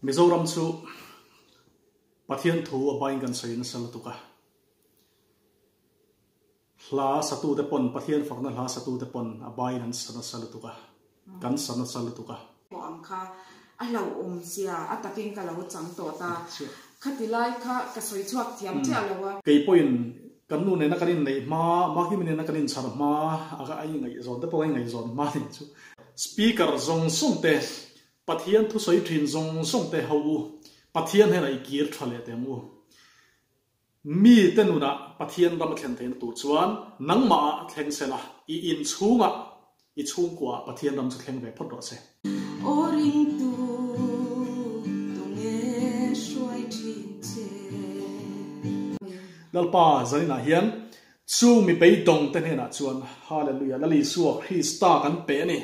Mizoram chu Pathian thu a bain kan sawi nasa lutuk a. Hla satute pawn Pathian fakna hla satute pawn a bain an sa nasa lutuk a, kan sa nasa lutuk a. Pawh ang kha a hlauhawm zia a takin ka lo chang tawh ta. Khati lai kha ka sawi chhuak thiam chiah lo a. Kei pawhin kan nu nena kan inneih hma, Mahimi nena kan inchhar hma, a ingaihzawn te pawh a ingaihzawn hma nih chu. Speaker zawng zawng te Pathian thusawi thin zawng zawng te ho u, Pathian hnenah i kir tha leh teh ang u. Mi te nunah Pathian ram a thlen theihna tur chuan nangmah ah thleng se la, i in chhungah, i chhungkua ah Pathian ram chu thleng ve phawt rawh se. Aw ringtu, tunge hruai thin che? Lalpa zaninah hian chu mi beidawng te hnenah chuan Hallelujah, Lal Isua Krista kan pe a ni.